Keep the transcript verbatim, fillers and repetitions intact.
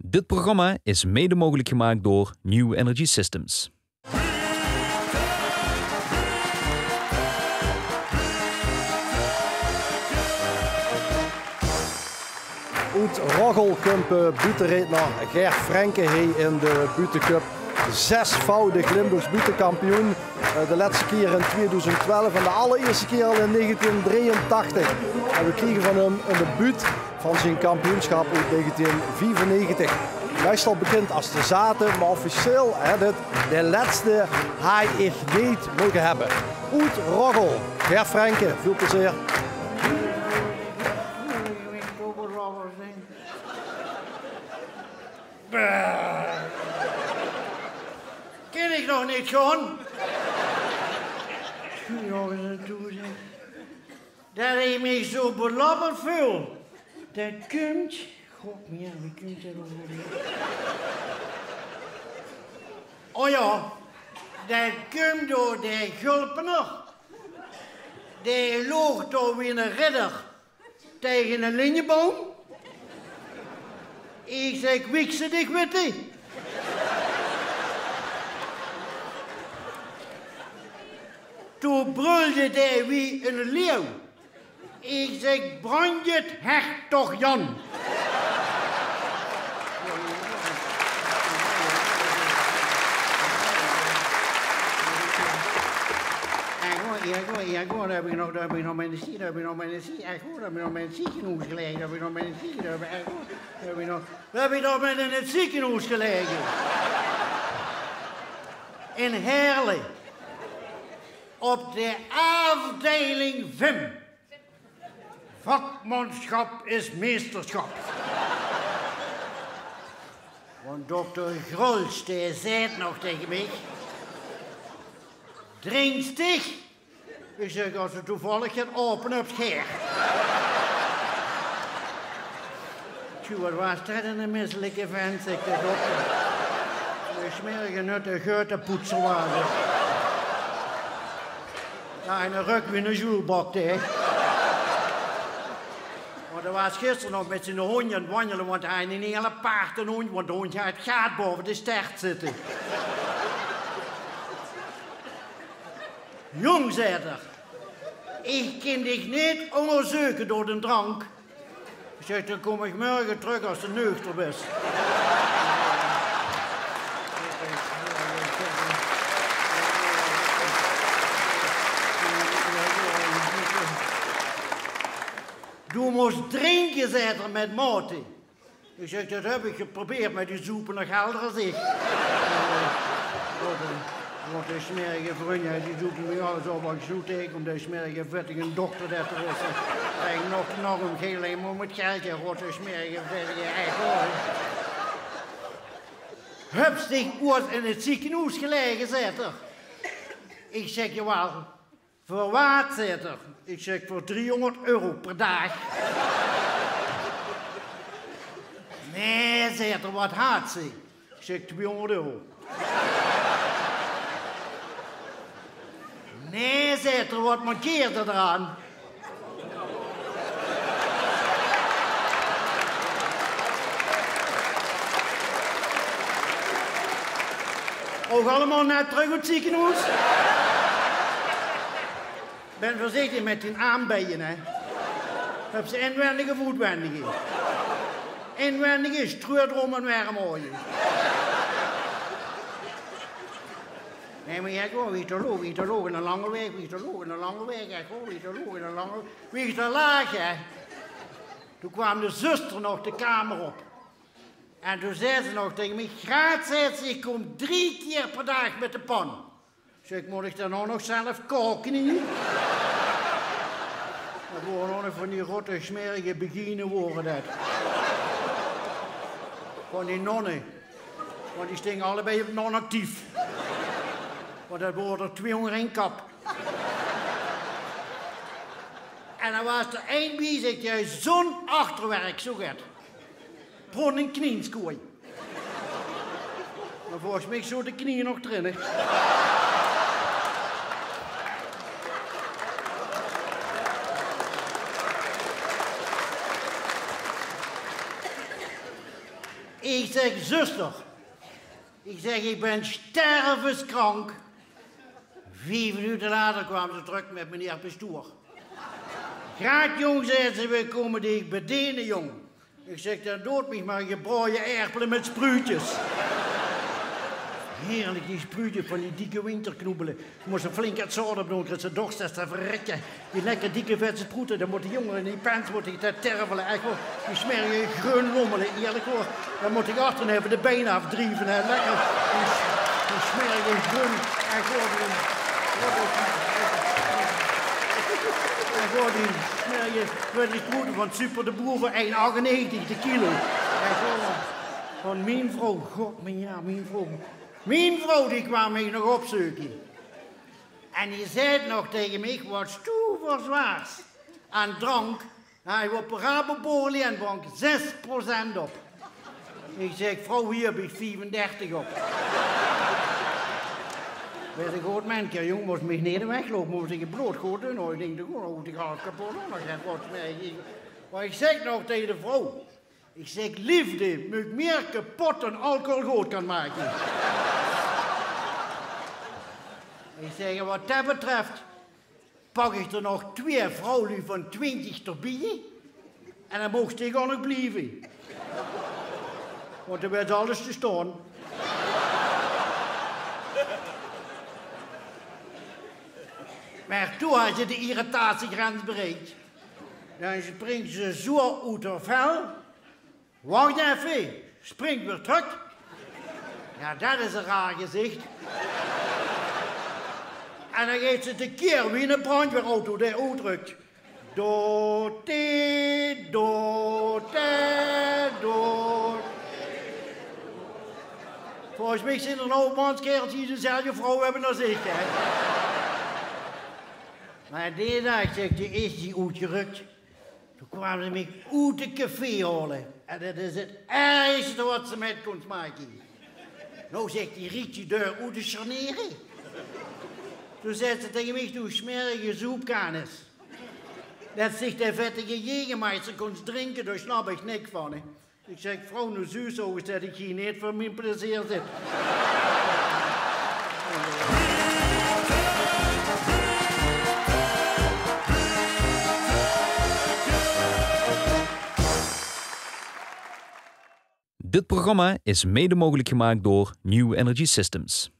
Dit programma is mede mogelijk gemaakt door New Energy Systems. Oet Roggel kump, eh, buuttereedner Ger Frenken, hie in de buuttecup. Zesvoudig Limburgs buuttekampioen. Eh, de lètste kier in tweeduizend twelf en de allerierste kier al in negentien drieëntachtig. En we kriege van häöm 'n buut van zien kampioenschap oet negentien viefennegentig. Meistal bekind es de Zate, mer officieel, hè, dit, de lètste haw ich neet moge höbbe. Oet Roggel, Ger Frenken, väöl plezeer. Kin ich nog neet gaon? Jao, is 't toe, zeg. Det ich mich zo belabberd veul. Det kump, god, mer jao, wie kump det ouch weer? O jao, det kump door de Gulpener. Dae loog dao wie 'ne ridder taenge 'ne linjeboum. Ich zeg: "Wiek ze dich, witte." Toen brulde dae wie 'ne leeuw. Ich zeg: "Brandj 't, hertog Jan." Jao, jao, jao, jao, dao höb ich nog, dao höb ich nog mien zie, dao höb ich nog mien zie, jao, dao höb ich nog mien zie in hoes gelaege, dao höb ich nog mien zie, dao höb ich, dao höb ich nog, dao höb ich nog mit in 't ziekenhoes gelaege. In Heerle. Op de aafdeiling vim. Vakmanschap is meesterschap. Want dokter Grols, dae zaet nog taenge mich: "Drinks dich?" Ich zeg: "Es se toevallig get aope höbs, gaer." Tjoe, wat waas det 'ne misselike vent, zeg, de dokter. De smerige nutte geutepoetser waas 't. Jao, en 'ne rök wie 'ne sjoelbok, hè. Want dae waas gister nog mit zien hóndj aan 't wanjele, want hae haw 'nen hiele paardehóndj, want de hóndj haw 't gaat baove de stert zitte. "Jóng," zaet 'r, "ich kin dich neet óngerzeuke door den drank." Ich zeg: "Dan kóm ich mörge trök es se neuchter bis." "Doe mós drinke," zaet 'r, "mit maote." Ich zeg: "Det höb ich geprobeerd, mer die zoepe nog helder es ich." Wat 'ne, wat 'ne smerige vrunj, hè. Die zoepe bie alles op, wat ich zoe taengekóm, dae smerige vettige dokter, det d'r is. En nog, nog 'n geel, mer mit geldj, hè, wat 'ne smerige vettige, ech, huur. "Höbs dich oeats in 't ziekenhoes gelaege?" zaet 'r. Ich zeg: "Jawaal." "Veur waat?" zaet 'r. Ich zeg: "Veur driehóngerd euro per daag." "Nae," zaet 'r, "waat haet ze?" Ich zeg: "Tweehóngerd euro." "Nae," zaet 'r, "waat mankeert d'r aan?" Ouch allemaol net trök oet 't ziekenhoes. Bön veurzichtig mit dien aanbeie, hè. Höbs se inwendige of oetwendige? Inwendige, sjtreut d'róm en werm haoje. Nae, mer jao, ich weit nog, wie ich dao loog, wie ich dao loog in de lange waeg, wie ich dao loog in de lange waeg, jao, wie ich dao loog in de lange, wie ich dao laag, hè. Toen kwaam de zuster nog de kamer op. En toen zag ze nog taenge mich: "Graat," zag ze, "ich kóm drie kier per daag mit de pan." Zèk: "Mót ich dan ouch nog zelf kaoke hie?" Det wore ouch nog van die rotte, smerige begine wore det. Van die nonne. Want die stinge allebei op non-actief. Want det wore d'r twieë ónger ein kap. En dan waas d'r ein bie, zèk: "Zoe'n achterwerk, zoe get." Praot 'n knienskooi. Mer volges mich zoot de knie nog d'rin, hè. Ich zèk: "Zuster," ich zèk, "ich bön stervenskrank." Vief minute later kwaam ze trök mit meneer Pestoer. "Graad, jóng," zaet ze, "veer kómme dich bedene, jóng." Ich zèk: "Dan doot mich mer gebraoje erpele mit spruutjes." Heerlik, die spruutjes van die dikke winterknoebele. Mós se flink get zaod op doon, kriegs se dorst es te verrèkke. Die lekker dikke vètse sproete, dan mótte die jóng in die pens mótte die tervele. Ech waor, die smerige greun lommele, ierlik waor. Dan mótte die achter effe de bein aafdrieve, hè. Lekker. Die, die smerige greun, ech waor, die, ech waor, die smerige vètse sproete van Super de Boer veur ein achtennegentig de kilo. Ech waor. Van mien vrouw, god, mien, jao, mien vrouw. Mien vrouw, die kwaam mich nog opzeuke. En die zaet nog taenge mich: "Wat stoe verzwaars aan drank." Hae haw op de Rabobank zès procent op. Ich zèk: "Vrouw, hie höb ich viefendertig op." Weit ich good, mien kier, jóng, mós mich neet wegloupe, mós ich 't blood good doon, huur. Ich dink: "De goon, oh, die gaon kapot, nog get wat mee." Mer ich zèk nog taenge de vrouw, ich zèk: "Leefde maak mieër kapot dan alcohol good kan make." Ich zèk: "En wat det betröf, pak ich d'r nog twieë vrouwluuj van twintig d'rbie en dan moogs dich ouch nog blieve. Want d'r wuuert alles te staon." Mer toen haw ze de irritatiegrens bereik. Dan springk ze zoe oet häör vel. Wach effe, springk weer trök. Jao, det is ein raar gezich. En dan geit ze tekeer wie ein brandjweerauto dae oetrök. Doot, doot, doot. Volges mich zeen d'r noe manskerels die dezelfde vrouw höbbe es ich, hè. Mer dae daag, zèk, dae is die oetgerök. Toen kwaam ze mich oet de café haole. En det is 't ergste wat se mit kóns make. Noe, zèk, die riek die deur oet te sjernere. Toen zaet ze taenge mich: "Doe smerige zoepkanis. Det se de vettige Jägermeister kóns drinke, dao snap ich niks van, hè." Ich zèk: "Vrouw, noe zuus se ouch ins det ich hie neet veur mien plezeer zit." Dit programma is mede mogelijk gemaakt door New Energy Systems.